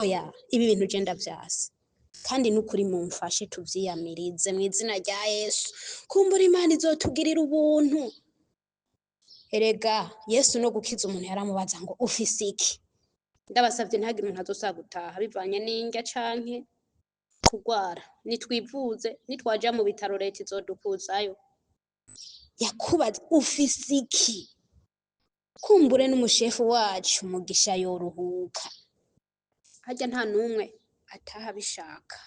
Oya, ibi bintu je ndavyase kandi n'ukuri mumfashe tuvyiyamirize mw'izina rya Yesu. Kumbura Imana izotugirira ubuntu. Erega Yesu no gukiza umuntu yaramubaza ngo ufise iki? Ndabasavye ntihagire umuntu azosaba gutaha bivanye n'indya canke kugwara. Nitwivuze, nitwaja mu bitaro leta izodukuzayo. Yakubaza ufise iki? Kumbure n'umushefu wacu Mugisha yoruhuka. Harya nta n'umwe ataha abishaka.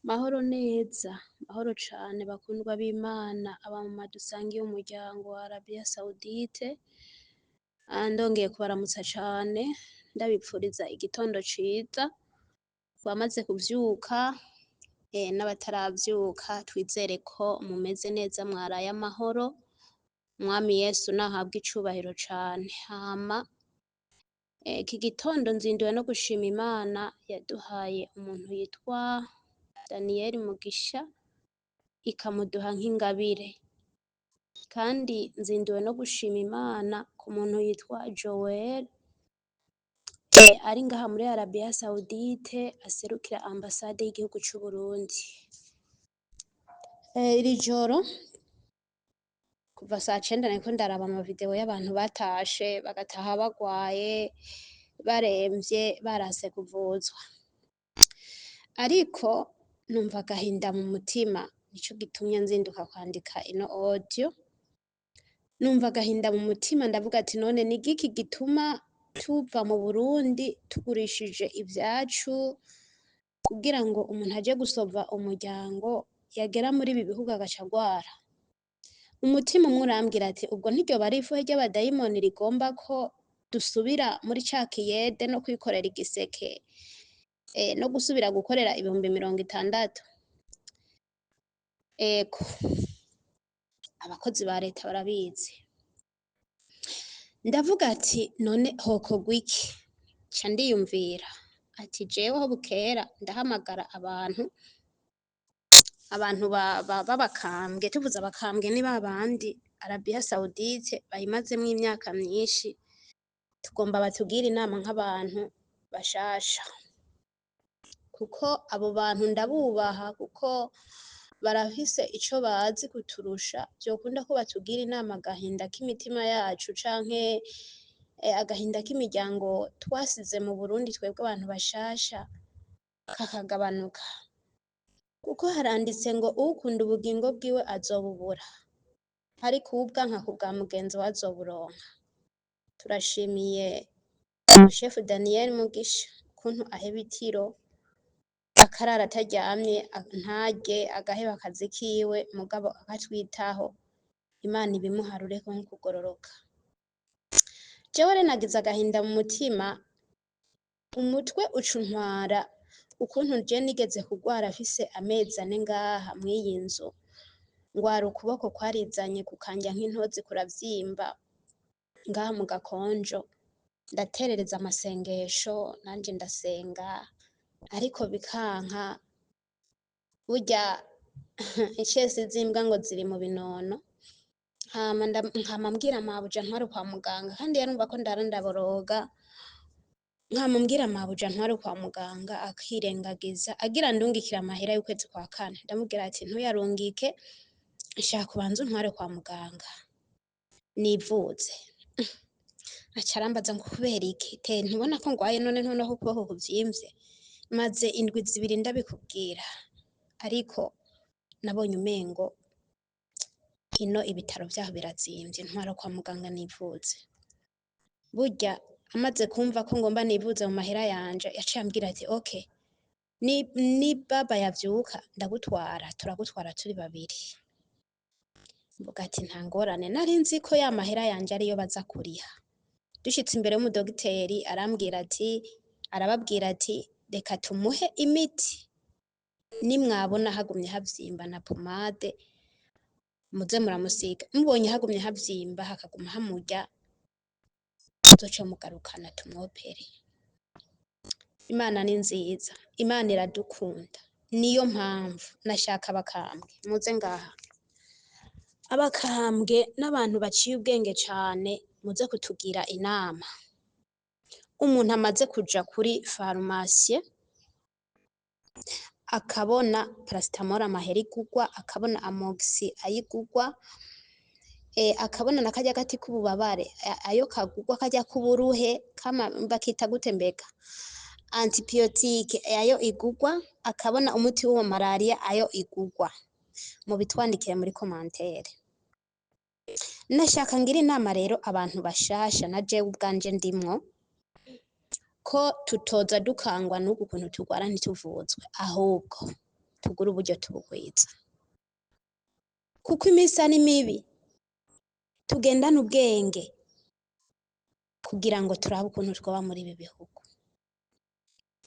Mahoro neza, mahoro cane bakundwa b'Imana, abamama dusangiye umuryango wa Arabia Saudite. Ndongeye kubaramutsa cane, ndabipfuriza igitondo ciza, bamaze kuvyuka n'abataravyuka twizere ko mumeze neza mwaraye amahoro. Umwami Yesu nahabwe icubahiro cane. Hama iki gitondo nzinduwe no gushima Imana yaduhaye umuntu yitwa Daniel Mugisha, ikamuduha nk'ingabire. Kandi nzinduwe no gushima Imana ku muntu yitwa Joel ari ngaha muri Arabia Saudite aserukira ambasade y'igihugu c'Uburundi. Iri joro kuva saa cenda nariko ndaraba amavideo y'abantu batashe bagataha bagwaye, baremvye, baranse kuvuzwa. Ariko numva agahinda mu mutima, nico gitumye nzinduka kwandika ino audio. Numva agahinda mu mutima ndavuga ati none ni igiki gituma tuva mu Burundi tugurishije ivyacu kugira ngo umuntu aje gusova umuryango yagera muri ibi bihugu agaca agwara. Umutima umwe urambwira ati ubwo ntiryoba ari ifuhe ry'abadayimoni rigomba ko dusubira muri ca kiyede no kwikorera igiseke no gusubira gukorera 60,000. Ego, abakozi ba leta barabizi. Ndavuga ati none hokorwa iki? Nca ndiyumvira ati jewe aho bukera ndahamagara abantu b'abakambwe, tuvuze abakambwe ni babandi Arabia Saudite bayimazemwo imyaka myinshi, tugomba batugire inama nk'abantu bashasha. Kuko abo bantu ndabubaha kuko barafise ico bazi kuturusha, vyokunda ko batugira inama agahinda k'imitima yacu canke agahinda k'imiryango twasize mu Burundi twebwe abantu bashasha kakagabanuka. Kuko haranditse ngo uwukunda ubugingo bwiwe azobubura, ariko uwubwanka kubwa mugenzi we azoburonka. Turashimiye umushefu Daniel Mugisha ukuntu aheba itiro akarara ataryamye, ntarye, agaheba akazi kiwe, mugabo akatwitaho. Imana ibimuharureko nk'ukugororoka. Jewe rero nagize agahinda mu mutima, umutwe uca untwara ukuntu je nigeze kugwara mfise amezi ane ngaha mw'iyi nzu, ngwara ukuboko kwarizanye kukandya nk'intozi kuravyimba ngaha mu gakonjo, ndaterereza amasengesho nanje ndasenga ariko bikanka. Burya icese z'imbwa ngo ziri mu binono. Hama nkama mbwira mabuja ntware kwa muganga, kandi yarumva ko ndara ndaboroga. Nkama mbwira mabuja ntware kwa muganga akirengagiza, agira ndungikire amahera y'ukwezi kwa kane. Ndamubwira ati ntuyarungike, nshaka ubanze untware kwa muganga nivuze. Aca arambaza ngo kubera iki? Te ntubona ko ngwaye none ntubona ko ukuboko kuvyimvye? Maze indwi zibiri ndabikubwira, ariko nabonye umengo ino ibitaro vyaho birazimvye, ntwara kwa muganga nivuze. Burya amaze kumva ko ngomba nivuze mu mahera yanje, yaciye ambwira ati okay, ni baba yavyuka ndagutwara, turagutwara turi babiri. Mvuga ati nta ngorane, nari nzi ko ya mahera yanje ariyo baza kuriha. Dushitse imbere y'umudogiteri arambwira ati, arababwira ati reka tumuhe imiti, nimwabona hagumye havyimba na pomade muze muramusiga, mubonye hagumye havyimba hakaguma hamurya muzoce mugarukana tumwopere. Imana ni nziza, Imana iradukunda, niyo mpamvu nashaka abakambwe muze ngaha. Abakambwe n'abantu baciye ubwenge cane, muze kutugira inama. Umuntu amaze kuja kuri farumasiye akabona paracetamol amahera igurwa, akabona amoxi ayigurwa, akabona na karya gati k'ububabare ayo kagurwa, karya k'uburuhe kama bakita gute mbega, antibiotique ayo igurwa, akabona umuti w'uwo malaria ayo igurwa. Mubitwandikire muri commentaire. Nashaka ngira inama rero abantu bashasha, na jewe ubwanje ndimwo, ko tutoza dukangwa n'uku kuntu turwara ntituvuzwe, ahubwo tugure uburyo tubugwiza, kuko imisi ari mibi. Tugendane ubwenge kugira ngo turabe ukuntu twoba muri ibi bihugu,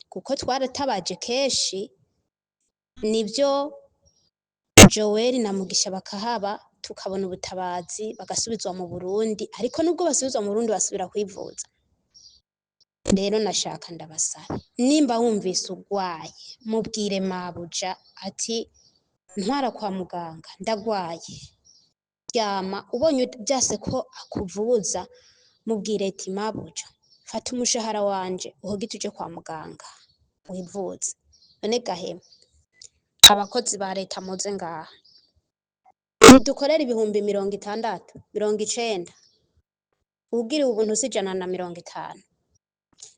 kuko twaratabaje kenshi. Nivyo, Joel na Mugisha bakahaba, tukabona ubutabazi, bagasubizwa mu Burundi, ariko nubwo basubizwa mu Burundi basubira kwivuza. Rero nashaka ndabasabe, nimba wumvise urwaye, mubwire mabuja ati ntwara kwa muganga, ndagwaye. Ryama ubonye vyase ko akuvuza, mubwire ati mabuja, fata umushahara wanje uhogite uje kwa muganga wivuze. None gahema abakozi ba leta muze ngaha ntidukorera 60,000, 90,000, ugiriwe ubuntu si 150?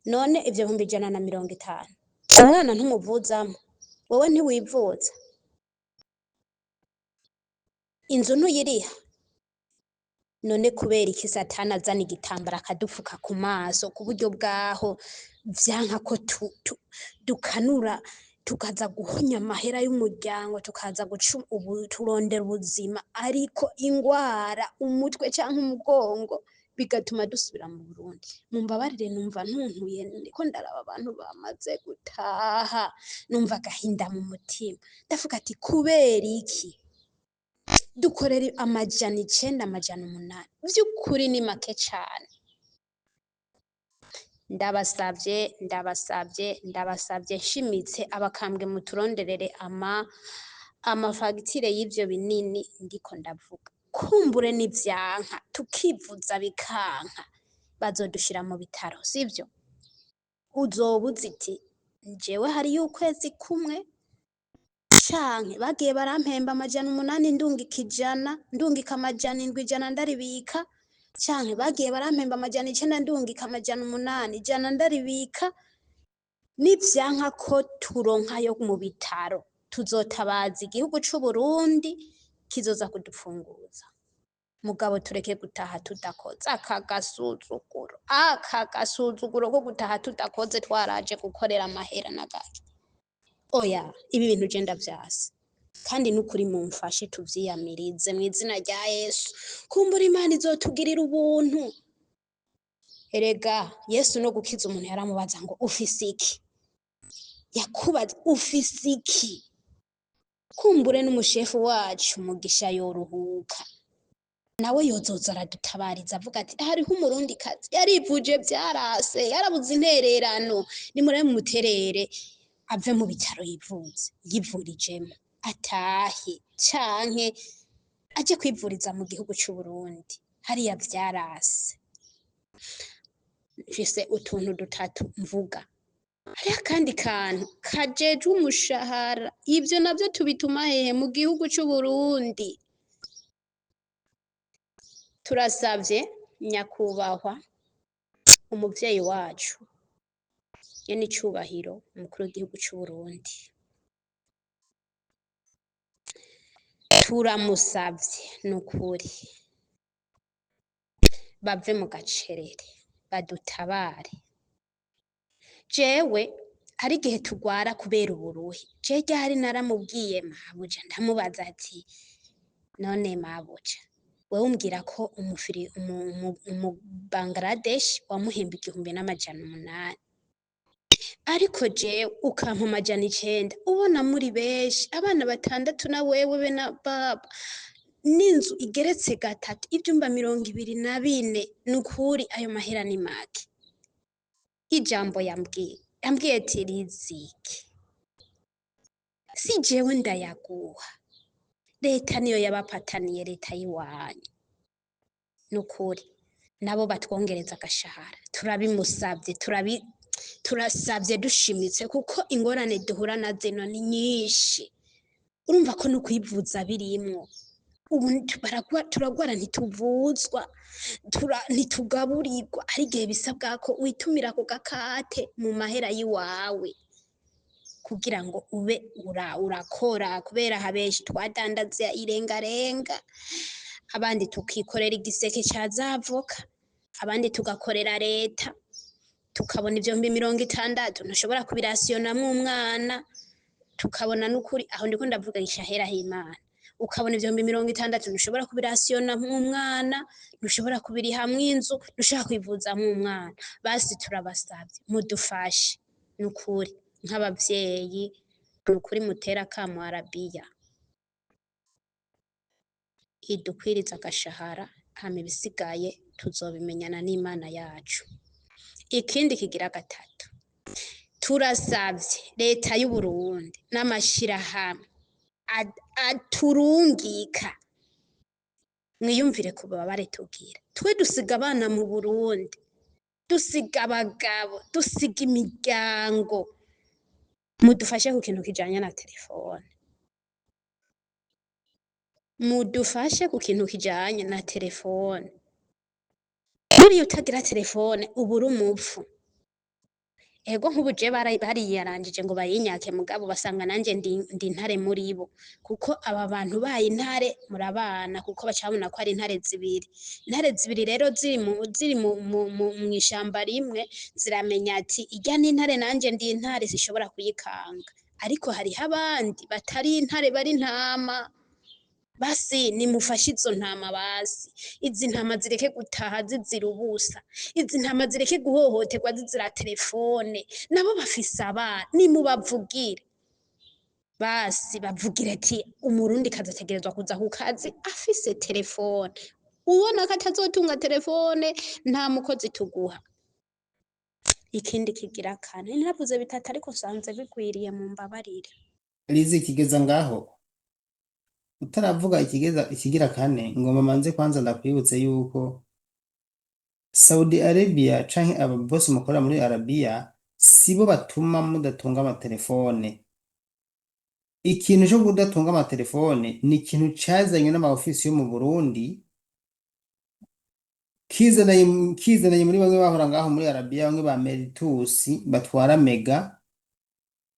None ivyo 150,000 umwana ntumuvuzamwo, wewe ntiwivuza, inzu ntuyiriha? None kubera iki Satani azana igitambara akadupfuka ku maso, ku buryo bwaho vyanka ko dukanura, tukaza guhonya amahera y'umuryango, tukaza guca ubu turondera ubuzima, ariko ingwara, umutwe canke umugongo, bigatuma dusubira mu Burundi? Mumbabarire, numva ntuntuye ndiko ndaraba abantu bamaze gutaha, numva agahinda mu mutima. Ndavuga ati kubera iki dukorera 900, 800? Vy'ukuri ni make cane. Ndabasavye, ndabasavye, ndabasavye nshimitse, abakambwe muturonderere amafagitire y'ivyo binini ndiko ndavuga. Kumbure nivyanka, tukivuza bikanka, bazodushira mu bitaro, sivyo? Uzoba uzi iti jewe hariyo ukwezi kumwe canke bagiye barampemba 800, ndungika 100, ndungika 700, 100 ndaribika, canke bagiye barampemba 900, ndungika 800, 100 ndaribika. Nivyanka ko turonkayo mu bitaro, tuzotabaza igihugu c'Uburundi kizoza kudupfunguza, mugabo tureke gutaha tudakoze. Aka gasuzuguro ko gutaha tudakoze, twaraje gukorera amahera n'agaki? Oya, ibi bintu je ndavyase, kandi n'ukuri mumfashe tuvyiyamirize mw'izina rya Yesu. Kumbura Imana izotugirira ubuntu. Erega Yesu no gukiza umuntu yaramubaza ngo ufise iki? Yakubaza ufise iki? Kumbure n'umushefu wacu Mugisha yoruhuka, nawe yozoza aradutabariza avuga ati hariho umurundi kazi yarivuje vyarase, yarabuze intererano, nimurabe mumuterere ave mu bitaro yivuze yivurijemo, atahe canke aje kwivuriza mu gihugu c'Uburundi, hariya vyarase. Mfise utuntu dutatu mvuga. Hariho akandi kantu kajejwe umushahara, ivyo navyo tubituma hehe mu gihugu c'Uburundi? Turasavye nyakubahwa umuvyeyi wacu nyenicubahiro umukuru w'igihugu c'Uburundi, turamusavye nukuri bave mu gacerere badutabare. Jewe hari igihe tugwara kubera uburuhe. Je ryari naramubwiye mabuja, ndamubaza ati none mabuja, wewe umbwira ko umufiri umu Bangladesh wamuhemba 1800, ariko jewe ukampa 900, ubona muri benshi, abana batandatu na wewe be na baba, n'inzu igeretse gatatu, ivyumba 24, nukuri ayo mahera ni make. Ijambo yambwiye, yambwiye ati Riziki, si jewe ndayaguha, leta niyo yabapataniye, leta y'iwanyu. Nukuri Nabo batwongereza agashahara, turabimusavye, turasavye dushimitse, kuko ingorane duhura na zino ni nyinshi. Urumva ko no kwivuza birimwo. Ubu turagwara ntituvuzwa, ntitugaburirwa. Hari igihe bisabwa ko witumira ku gakate mu mahera y'iwawe kugira ngo ube urakora, kubera habenshi twadandaza irengarenga, abandi tukikorera igiseke ca zavoka, abandi tugakorera leta, tukabona 60,000 ntushobora kubirasiyonamwo umwana. Tukabona n'ukuri aho ndiko ndavuga ishahera h'Imana, ukabona 60,000 ntushobora kubirasiyonamwo umwana, ntushobora kubirihamwo inzu, ntushobora kwivuzamwo umwana. Basi turabasavye mudufashe nukuri nk'abavyeyi, nukuri mutera akamo Arabiya idukwiriza agashahara, hama ibisigaye tuzobimenyana n'Imana yacu. Ikindi kigira gatatu, turasavye leta y'Uburundi n'amashirahamwe aturungika, mwiyumvire ku bubabare tugira. Twe dusiga abana mu Burundi, dusiga abagabo, dusiga imiryango. Mudufashe ku kintu kijanye na telefone, mudufashe ku kintu kijanye na telefone. Buriya utagira telefone uba uri umupfu. Ego, nk'ubu je bariyarangije ngo bayinyake, mugabo basanga nanje ndi intare muri bo, kuko aba bantu baye intare murabana, kuko baca babona ko ari intare zibiri. Intare zibiri rero ziri mw'ishamba rimwe, ziramenya ati irya ni intare nanje ndi intare, zishobora kuyikanga. Ariko hariho abandi batari intare, bari intama. Basi nimufashe izo ntama, basi izi ntama zireke gutaha zizira ubusa, izi ntama zireke guhohoterwa zizira telefone. Nabo bafise abana, nimubavugire, basi bavugire ati umurundi kazi ategerezwa kuza ku kazi afise telefone. Ubona ko atazotunga telefone, nta mukozi tuguha. Ikindi kigira kane, naravuze bitatu ariko nsanze bigwiriye, mu mbabarire. Lizi, kigeza ngaho utaravuga ikigeza ikigira kane, ngomba manze kwanza ndakwibutse yuko Saudi Arabia canke aba boss mukorera muri Arabia sibo batuma mudatunga amatelefone. Ikintu co kudatunga amatelefone ni ikintu cazanywe n'ama ofisi yo mu Burundi, kizananye muri bamwe bahora ngaho muri Arabia, bamwe ba Meritus batwara Mega.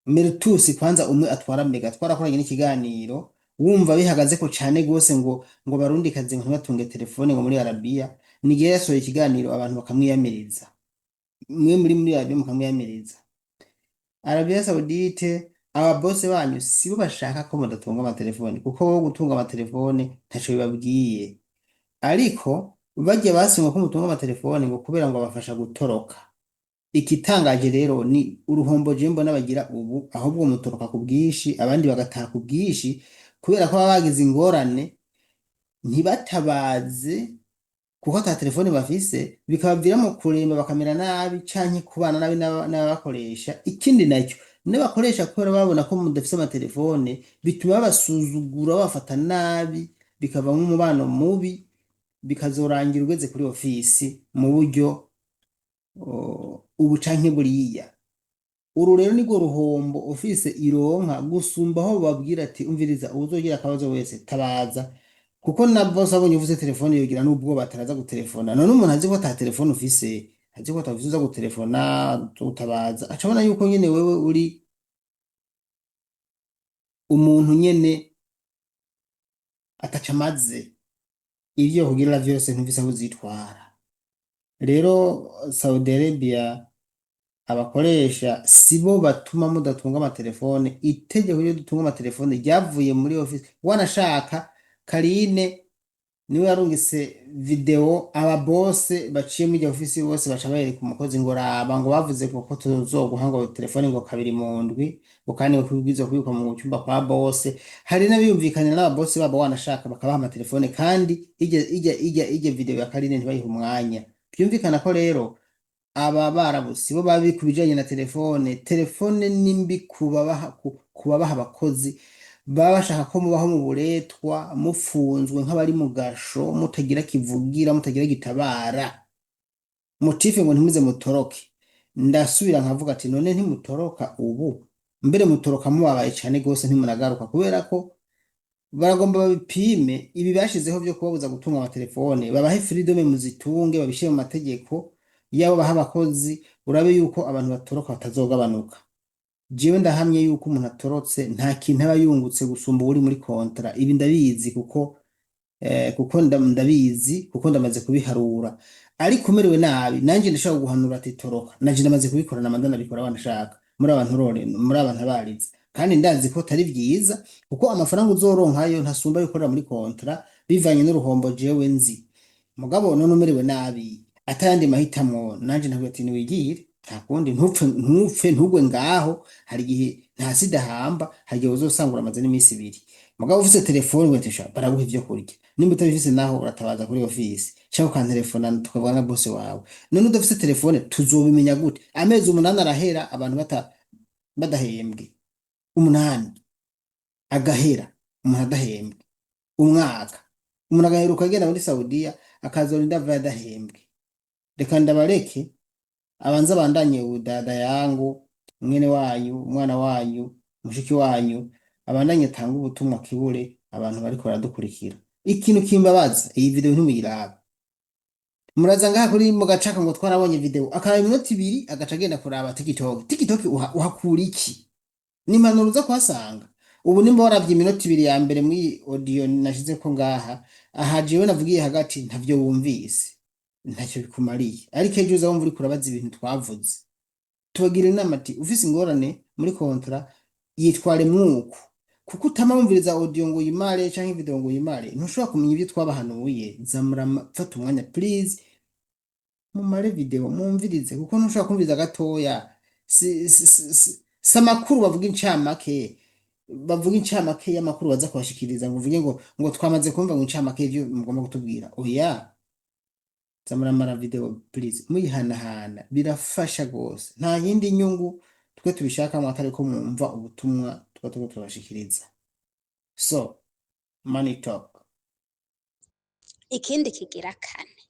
Meritus kwanza, umwe atwara Mega twarakoranye n'ikiganiro, wumva bihagaze ko cane gose ngo barundikazi ngo ntibatunge telefone ngo muri Arabia. Nigihe yasohoye ikiganiro abantu bakamwiyamiriza, mwe muri Arabia mukamwiyamiriza. Arabia Saudite, aba boss banyu sibo bashaka ko mudatunga amatelefone, kuko wowe gutunga amatelefone ntaco bibabwiye, ariko barya basinwe ko mutunga amatelefone ngo kubera ngo abafasha gutoroka. Igitangaje rero ni uruhombo je mbona bagira ubu, ahubwo mutoroka ku bwinshi, abandi bagataha ku bwinshi, kubera ko baba bagize ingorane ntibatabaze kuko ata telefone bafise, bikabaviramo kuremba bakamera nabi canke kubana nabi n'ababakoresha. Ikindi nacyo, n'abakoresha kubera babona ko mudafise amatelefone, bituma babasuzugura, babafata nabi, bikavamwo umubano mubi, bikazorangira ugeze kuri ofisi mu buryo ubu canke buriya. Uru rero nirwo ruhombo ofise ironka gusumba aho babwira ati umviriza, uwuzogira akabazo wese tabaza, kuko na boss abonye ufise telefone yogira n'ubwoba ataraza gutelefona. None umuntu azi ko ata telefone ufise, azi ko atafise uza gutelefona utabaza, aca abona yuko nyene wewe uri umuntu nyene ataca amaze, ivyo kugira vyose ntufise aho uzitwara. Rero Saudi Arabia, abakoresha sibo batuma mudatunga amatelefone. Itegeko ryo dutunga amatelefone ryavuye muri office. Wanashaka Karine niwe yarungitse video, aba boss baciye muri office bose baca bayereka umukozi ngo raba, ngo bavuze ko tuzoguha ngo telefone ngo kabiri mu ndwi, ngo kandi ngo kubwirizwa kubikwa mu cyumba kwa boss. Hari n'abiyumvikanira n'aba boss babo, wanashaka bakabaha amatelefone, kandi ijya video ya Karine ntibayiha umwanya. Byumvikana ko rero aba barabu sibo babi ku bijanye na telefone. Telefone ni mbi ku babaha abakozi, baba bashaka ko mubaho mu buretwa, mufunzwe nk'abari mu gasho, mutagira kivugira, mutagira gitabara. Motif ngo ntimuze mutoroke. Ndasubira nkavuga ati none ntimutoroka ubu, mbere mutoroka mubabaye cane gose, ntimunagaruka, kubera ko baragomba babipime ibi bashizeho vyo kubabuza gutunga amatelefone. Babahe freedom muzitunge, babishire mu mategeko yabo, baha abakozi, urabe yuko abantu batoroka batazogabanuka. Jewe ndahamye yuko umuntu atorotse nta kintu aba yungutse gusumba uri muri contrat. Ibi ndabizi kuko ndabizi kuko ndamaze kubiharura. Ariko umerewe nabi, nanje ndashobora guhanura ati toroka. Nanje ndamaze kubikora, namanda nabikora, wanashaka muri abantu rore muri abantu barize, kandi ndazi ko atari vyiza, kuko amafaranga uzoronkayo ntasumba yo gukorera muri contrat, bivanye n'uruhombo jewe nzi. Mugabo none umerewe nabi, atayandi mahitamwo, nanje ntabwo ati niwigire, nta kundi, ntupfe, ntupfe, ntugwe ngaho. Hari igihe nta sida hamba, hari igihe uzosanga uramaze n'iminsi 2. Mugabo ufise telefone wetesha baraguha ivyo kurya, nimba utabifise naho uratabaza kuri office cyangwa ukantelefona tukavugana na boss wawe. None udafise telefone tuzobimenya gute? Amezi 8 arahera abantu badahembwe, 8 agahera umuntu adahembwe, umwaka umuntu agaheruka agenda muri Saudiya akazorinda ava adahembwe. Reka ndabareke abanze abandanye udada yangu, mwene wanyu, umwana wanyu, mushiki wanyu, abandanye atanga ubutumwa kibure abantu bariko baradukurikira. Ikintu kimbabaza, iyi video ntimuyiraba, muraza ngaha kuri mugacaka ngo twarabonye video, akaraba iminota 2 agaca agenda kuraba TikTok. TikTok uhakura iki? Ni impanuro uza kuhasanga. Ubu nimba waravye iminota 2 ya mbere muri audio nashizeko ngaha, aha jewe navugiye hagati, ntavyo wumvise, ntacyo bikumariye. Ariko ejo uza wumva uriko urabaza ibintu twavuze. Tubagira inama ati ufise ingorane muri contrat, yitware mwuku, kuko utama wumviriza audio ngo uyimare canke video ngo uyimare, ntushobora kumenya ibyo twabahanuye. Zamura, fata umwanya please, mumare video mumvirize, kuko ntushobora kumviriza gatoya. Si amakuru bavuga incamake, bavuga incamake y'amakuru baza kubashikiriza, ngo uvuge ngo twamaze kumva ngo incamake y'ivyo mugomba kutubwira. Oya, zamuramara video please, muyihanahana birafasha gose. Nta yindi nyungu twe tubishakamo atari ko mwumva ubutumwa tuba turiko turabashikiriza. So money talk. Ikindi kigira kane,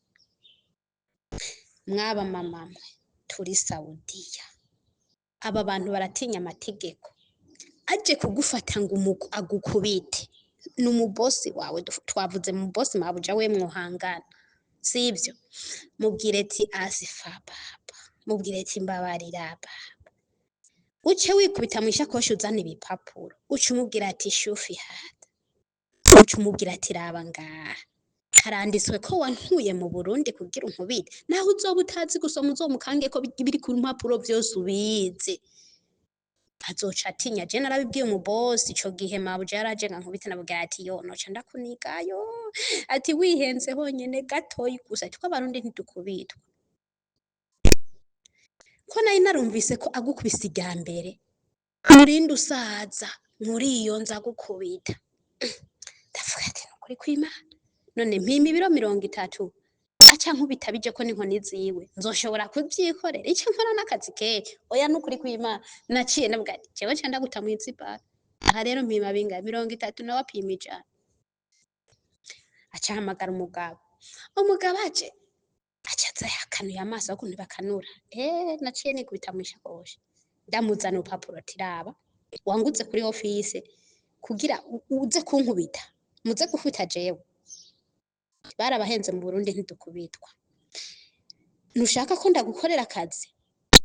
mwaba mama mwe turi Saudiya, aba bantu baratinya amategeko. Aje kugufata ngo agukubite, ni umubosi wawe, twavuze mu bosi mabuja we mwohangana, sivyo? Mubwire ati asifa baba, mubwire ati mbabarira baba, uce wikubita mu ishakoshi uzana ibipapuro, uce umubwira ati shufi hada, uce umubwira ati raba ngaha haranditswe ko wantuye mu Burundi kugira unkubite. Naho uzoba utazi gusoma, uzomukange ko biri ku mpapuro vyose ubizi, azoca atinya. Je narabibwiye umubosi ico gihe mabuja yaraje nga nkubite, nabwira ati yo noca ndakunigayo, ati wihenze honyene gatoyi gusa, ati ko abarundi ntidukubitwa, ko nari narumvise ko agukubise irya mbere urinde usaza muri iyo nza gukubita. Ndavuga ati nukuri kw'Imana, none mpima ibiro 30 aca nkubita bije ko n'inkoni ziwe nzoshobora kuvyikorera, ico nkora n'akazi kenshi. Oya, nukuri kw'Imana, naciye ndavuga ati jewe nca ndaguta mw'izibara. Aha rero mpima bingahe? 30, nawe apima 100. Aca ahamagara umugabo, umugabo aje aca aza yakanuye amaso aho ukuntu bakanura. Naciye nikubita mw'ishakoshi, ndamuzana urupapuro ati raba, wanguze kuri office kugira uze kunkubita, muze gukubita jewe. Barabahenze, mu Burundi ntidukubitwa. Ntushaka ko ndagukorera akazi,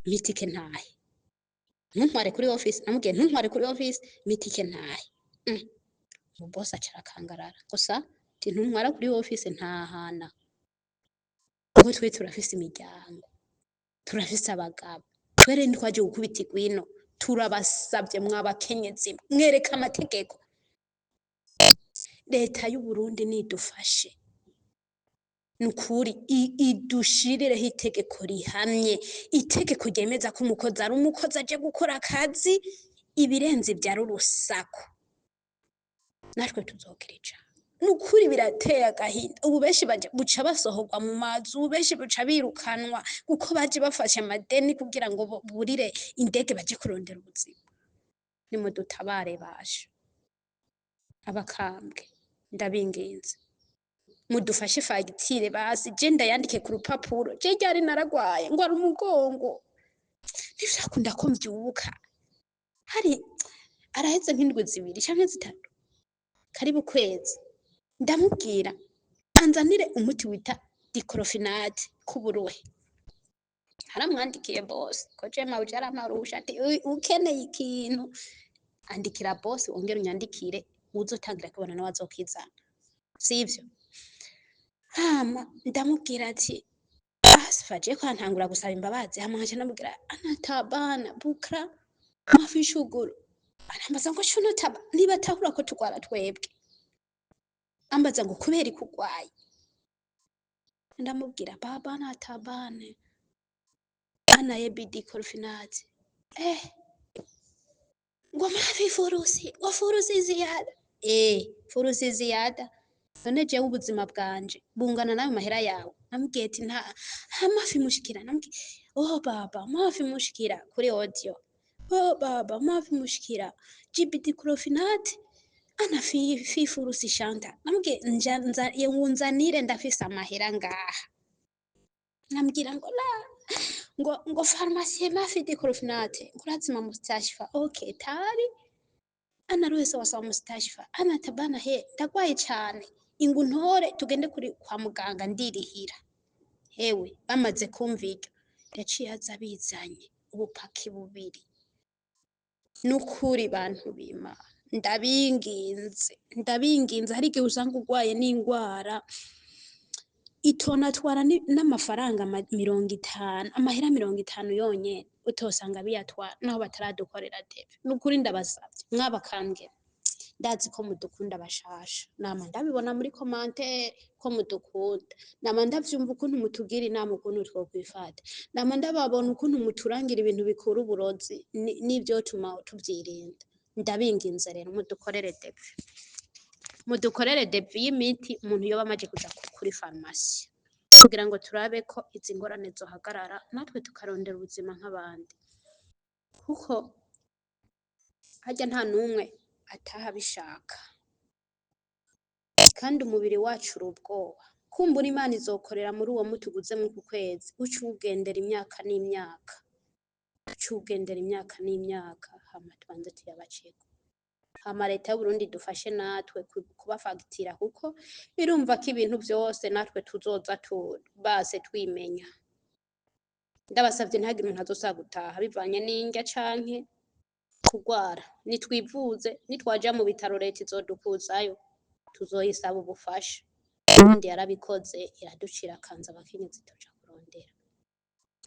mitike ntahe, ntuntware kuri office. Namubwiye ntuntware kuri office, mitike ntahe. Umubosi aca arakangarara gusa ati ntuntwara kuri office, ntahana, kuko twe turafise imiryango, turafise abagabo, twere ntitwaje gukubita igwino. Turabasavye mwabakenyezi, mwereka amategeko. Leta y'Uburundi nidufashe nukuri, idushirireho itegeko rihamye, itegeko ryemeza ko umukozi ari umukozi aje gukora akazi, ibirenze ivyo ari urusaku. Natwe tuzogira ijambo nukuri. Birateye agahinda, ubu benshi baja buca basohorwa mu mazu, benshi buca birukanwa kuko baje bafashe amadeni kugira ngo burire indege baje kurondera ubuzima. Nimudutabare basha, abakambwe, ndabinginze. Mudufashe fagitire basi, je ndayandike ku rupapuro. Je ryari naragwaye, ngwara umugongo, ntivyakunda ko mvyuka. Hari araheze nk'indwi 2 canke 3, karibu kwezi. Ndamubwira anzanire umuti wita diclofenac k'uburuhe. Haramwandikiye boss ko je mawuje aramarusha ati: Ukeneye ikintu, andikira boss, wongere unyandikire, uzotangira kubona nawe azokizana, sivyo?" Hama ndamubwira ati asifa je ko ntangura gusaba imbabazi. Hama nkaca ndamubwira: "أنا تعبانة، بكرة ما في شغل." Arambaza ngo: "شنو taba?" Nibatahura ko tugwara twebwe. Ambaza ngo: "Kubera ikugwaye?" Ndamubwira: "بابا أنا تعبانة، أنا يبي diclofenac." Eh, ngo: "ما في فلوس." Ngo: "فلوس زيادة." Eh, فلوس زيادة. None jewe ubuzima bwanje bungana nayo mahera yawe? Namubwiye ati: "Nta ما في مشكلة." Namubwiye: "Oh بابا، ما في مشكلة." Kuri audio: "Oh بابا، ما في مشكلة، جيب diclofenac، أنا في فلوس شنطة." Namubwiye nja nza unzanire, ndafise amahera ngaha. Nambwira ngo: "لا." Ngo pharmacie ما في diclofenac, ngo لازم مستشفى. Okay, تعالي، أنا روح sawa مستشفى، أنا تعبانة he, ndagwaye cane, ingu ntore tugende kuri kwa muganga, ndirihira. Hewe, bamaze kumva iryo, yaciye aza bizanye ubupaki bubiri. Nukuri bantu b'Imana, ndabinginze, ndabinginze. Hari igihe usanga urwaye n'ingwara itonatwara n'amafaranga 50, amahera 50 yonyene utosanga biyatwara naho bataradukorera devis. Nukuri ndabasavye, mwabakambwe, ndazi ko mudukunda bashasha, nama ndabibona muri commentaire ko mudukunda, nama ndavyumva ukuntu mutugira inama ukuntu twokwifata, nama ndababona ukuntu muturangira ibintu bikura uburozi n'ivyotuma tuvyirinda. Ndabinginze rero, mudukorere devis, mudukorere devis y'imiti umuntu yoba amaze kuja kuri farumasi, kugira ngo turabe ko izi ngorane zohagarara, natwe tukarondera ubuzima nk'abandi, kuko harya nta n'umwe ataha abishaka, kandi umubiri wacu uri ubwoba. Kumbura Imana izokorera muri uwo muti uguze mw'uku kwezi, uce uwugendera imyaka n'imyaka, uce uwugendera imyaka n'imyaka. Hama tubanze tuyabaceko, hama leta y'Uburundi idufashe natwe kubafagitira, kuko irumva ko ibintu vyose natwe tuzoza base twimenya. Ndabasavye, ntihagire umuntu azosaba gutaha bivanye n'indya canke kugwara. Nitwivuze, nitwaja mu bitaro leta izodukuzayo, tuzoyisaba ubufasha. Ubundi yarabikoze, iraducira akanzu abakenyezi tuja kurondera.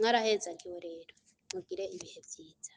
Mwarahezagiwe rero, mugire ibihe vyiza.